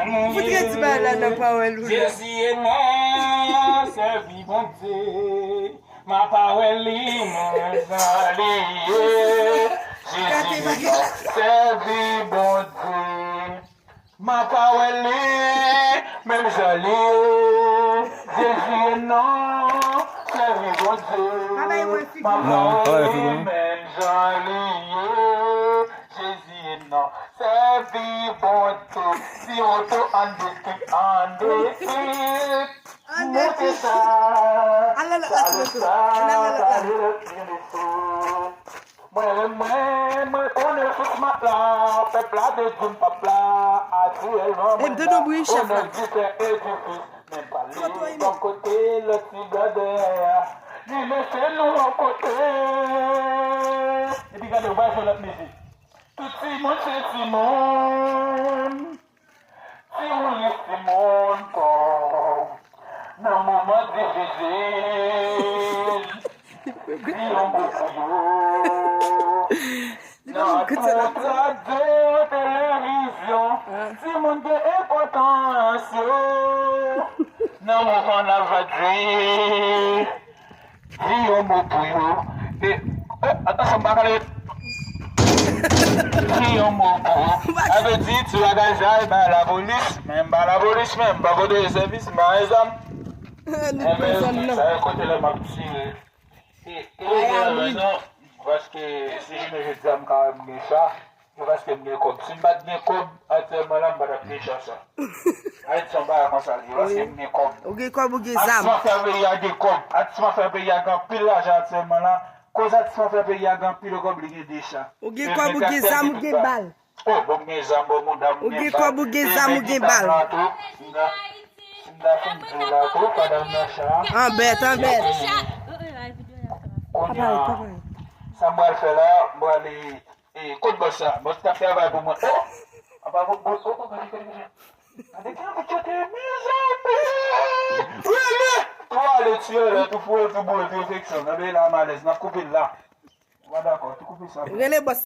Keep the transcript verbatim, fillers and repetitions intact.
Fout redi bagay la nan pawòl ou la. Jezi e non, sèvi Bondye. Ma pawòl li menm jan li ye. Jezi e non, sèvi Bondye. Ma pawòl li menm jan li ye. Jezi e non, sèvi Bondye. Pa bay mwen figi. Ma pawòl li menm jan li ye. Jezi e non, sèvi Bondye. Si oto an destrik, an destrik. Moute sa, ale sa, ale sa, ale lòt, gen de sou. Mwen renmen, mwen konnen sou smat la, pèp la te di m pap la, atyèlman mwen la, onè di fè edifis, men pale bò kote lòt ti bò dèyè a, li lese nou yon kote. Epi gade, w pral jwe lòt mizik. Tout timoun se timoun. Timoun ris, timoun pòv, nan moman difisil, di yon mo pou yo. Nan tout radyo, televizyon, timoun gen enpòtans yo. Nan moman n ap di, di yon mo pou yo. E, e, atansyon, m pa pale. Di yon mo pou yo. Sa vle di, ti bagay sa, e ba lapolis, men m ba lapolis, men m pa kote sèvis, m pa gen zam. Nou pran zòn nan. Sa e kote lè m ap tire. E, e, non, paske si jounen jodi a m ka wè m gen cha, se paske m gen kòb. Si m pa t gen kòb, aktyèlman la, m pa t ap gen cha sa. Ayiti se yon bagay konsa li ye, paske m gen kòb. Ou gen kòb, ou gen zam. Ak ti mafya peyi a gen kòb. Ak ti mafya peyi a gen anpil lajan aktyèlman la. Koz ak ti mafya peyi a gen anpil kòb, li gen de cha. Ou gen kòb, ou gen zam, ou gen bal. Oh, bon, m gen zam, bon, mouda, m gen bal. Ou gen kòb, ou gen zam, ou gen bal. Si m ta fin di w la tou, pandan m nan cha a. Anbèt, anbèt. Kounye a, sa m pral fè la, m pral E, kot bòs sa? Bòs ki t ap travay pou mwen. Oh! Apa, bòs, bòs, oh, oh, gade, gade, gade. Gade ki anvi chante, mezanmi! Rele! Tou ale, tiyè, tou foure, tou boule, tou enfeksyon. Nan peyi la, malèz, n ap koupe l la. Ou pa dakò, tou koupe sa. Rele bòs.